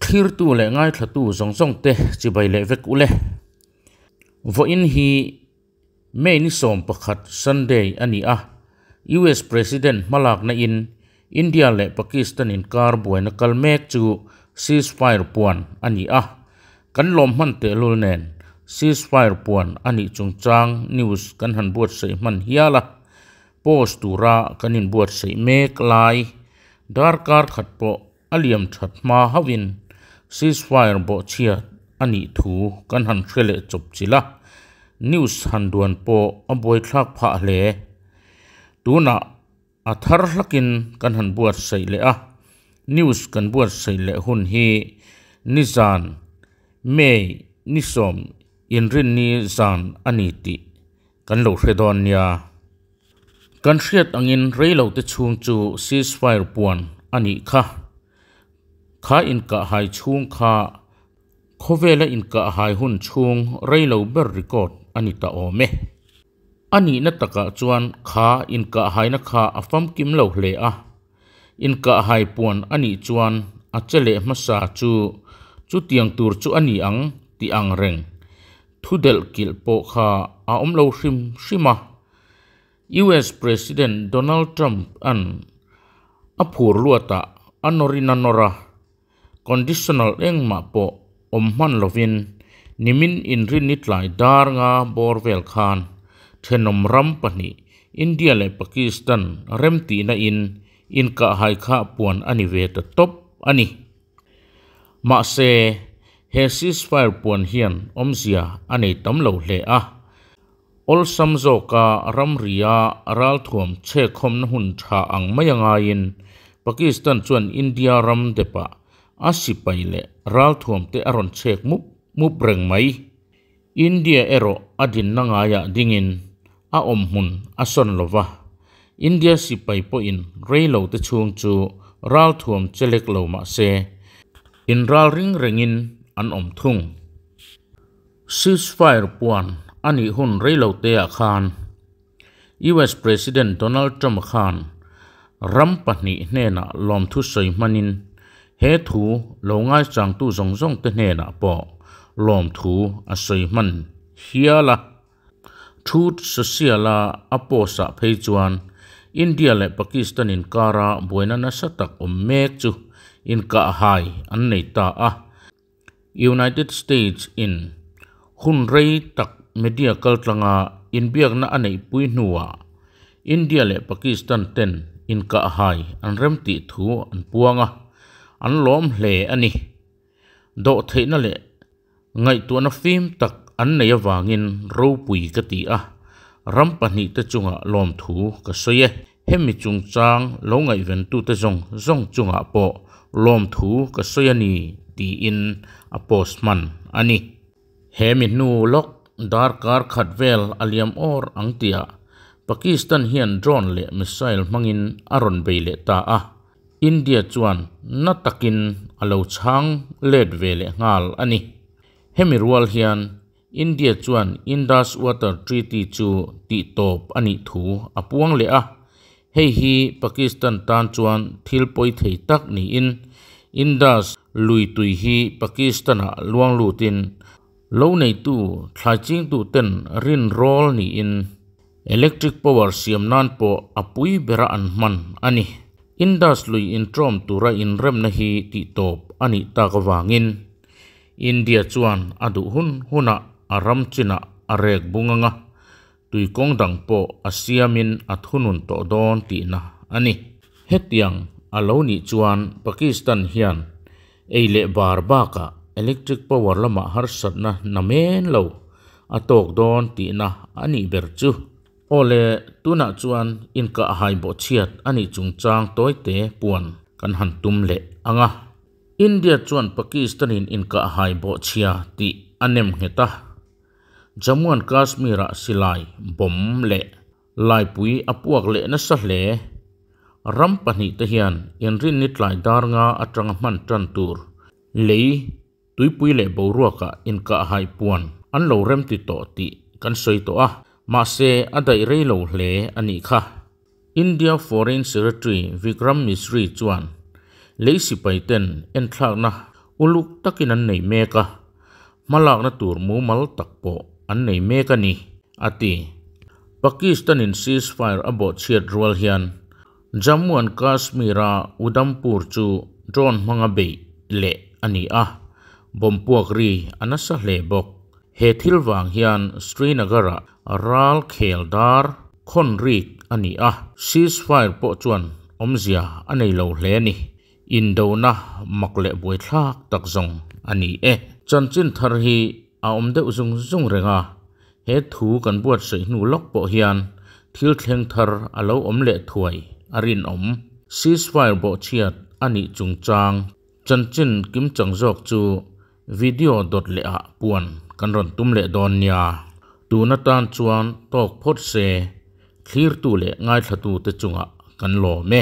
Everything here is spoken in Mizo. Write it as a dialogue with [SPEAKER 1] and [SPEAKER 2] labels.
[SPEAKER 1] Thlirtu leh ngaithlatu zawng zawng te chibai leh vek ule. Vawiin hi May ni 11 Sunday a ni a, US President hmalakna in India leh Pakistan inkar buaina kal mek chu ceasefire puan a ni a, kan lawm hman tehlul nen ceasefire puan a nih chungchang news kan han buatsaih hman hial a, post tura kan inbuatsaih mek lai darkar khat pawh a liam that hma hauhin ceasefire bawhchhiat a nih thu kan han hre leh chawp chilh a, news han duan pawh a buaithlak phah hle. Tunah a thar hlakin kan han buatsaih leh a, news kan buatsaih leh hun hi nizan May ni sawm inrinni zan a ni tih kan lo hre dawn nia. Kan hriat angin reilote chhung chu ceasefire puan a nih kha. Kha inkahhai chhung kha khawvela inkahhai hun chhung reilo ber record a ni ta awm e. A nihna takah chuan kha inkahhaina kha a famkim lo hle a. Inkahhai puan a nih chuan a che leh hmasa chu chutiang tur chu a ni ang tih ang reng thu delh kilh pawh kha a awm lo hrim hrim a. US President Donald Trump-a'n a phur luatah a nawrin a nawr a, conditional engmah pawh awm hman lovin nimin inrinni tlai dar nga bawr vel khan thenawm ram pahnih India leh Pakistan remtihna in inkahhai kha puan a ni ve ta tawp a ni. Mahse, he ceasefire puan hian awmzia a nei tam lo hle a. Awlsam zawka ramria ralthuam chhekkhawmna hun tha ang mai a ngaiin Pakistan chuan India ram depah a sipai leh ralthuamte a rawn chhek mup mup reng mai. India erawh a dinna ngaiah dingin a awm hmun a sawn lo va, India sipai pawhin reilote chhung chu ralthuam che lek lo mah se inralring rengin an awm thung. Ceasefire puan a nih hun reiloteah khan US President Donald Trump khan ram pahnih hnenah lawmthu sawi hmanin he thu lo ngaichangtu zawng zawngte hnenah pawh lawmthu a sawi hman hial a. Truth Social-a a post-ah phei chuan India leh Pakistan inkara buaina nasa tak awm mek chu inkahhai an nei ta a. United States in hun rei tak media kaltlanga inbiakna a neihpui hnuah India leh Pakistan ten inkahhai an remtih thu an puang a, an lawm hle a ni. Dawhtheihna leh ngaihtuahna fim tak an nei avangin ropui ka ti a, ram pahnihte chungah lawmthu ka sawi e. Hemi chungchang lo ngaihventute zawng zawng chungah pawh lawmthu ka sawi a ni tiin a post hman a ni. He mi hnu lawk darkar khat vel a liam awr ang tihah Pakistan hian drone leh missile hmangin a rawn bei leh ta a, India chuan na takin a lo chhang let ve leh nghal a ni. Hemi rual hian India chuan Indus Water Treaty chu tihtawp a nih thu a puang leh a, hei hi Pakistan tan chuan thil pawi thei tak niin Indus lui tui hi Pakistan-ah luang lutin lo neitu thlai chingtuten rin rawl niin electric power siam nan pawh a pui bera an hman a ni. Indus lui intawm tura inremna hi tihtawp a nih tak avangin India chuan a duh hun hunah a ram chinah a rek bung anga, tui kawng dang pawh a siamin a thunun tawh dawn tihna a ni. Hetiang a lo nih chuan Pakistan hian ei leh bar bakah electric power lamah harsatna na men lo a tawk dawn tihna a nih ber chu. Awle, tunah chuan inkahhai bawhchhiat a nih chungchang tawite puan kan han tum leh ang a. India chuan Pakistan-in inkahhai bawhchhia tih a nem nghet a, Jammu and Kashmir-ah silai, bomb leh laipui a puak leh nasa hle. Ram pahnihte hian inrinni tlai dar nga atanga hman tan tur lei tuipui leh boruakah inkahhai puan an lo remti tawh tih kan sawi tawh a, mahse a daih rei lo hle a nih kha. India Foreign Secretary Vikram Misri chuan lei sipaiten enthlakna uluk takin an nei mek a, hmalakna tur mumal tak pawh an nei mek a ni, a ti. Pakistan-in ceasefire a bawhchhiat rual hian Jammu and Kashmir-a Udhampur chu drone hmanga beih leh a ni a, bomb puak ri a nasa hle bawk. He thil vang hian Srinagar-ah ral khel dar khawn rik a ni a, ceasefire pawh chuan awmzia a nei lo hle a ni. Indona mak leh buaithlak tak zawng a ni e. Chanchin thar hi a awm deuh zung zung reng a, he thu kan buatsaih hnu lawk pawh hian thil thleng thar a lo awm leh thuai a rinawm. Ceasefire bawhchhiat a nih chungchang chanchin kimchang zawk chu video dawt leh ah puan kan rawn tum leh dawn nia. Tun atan chuan tawk phawt se, thlirtu leh ngaithlatu te chungah kan lawm e.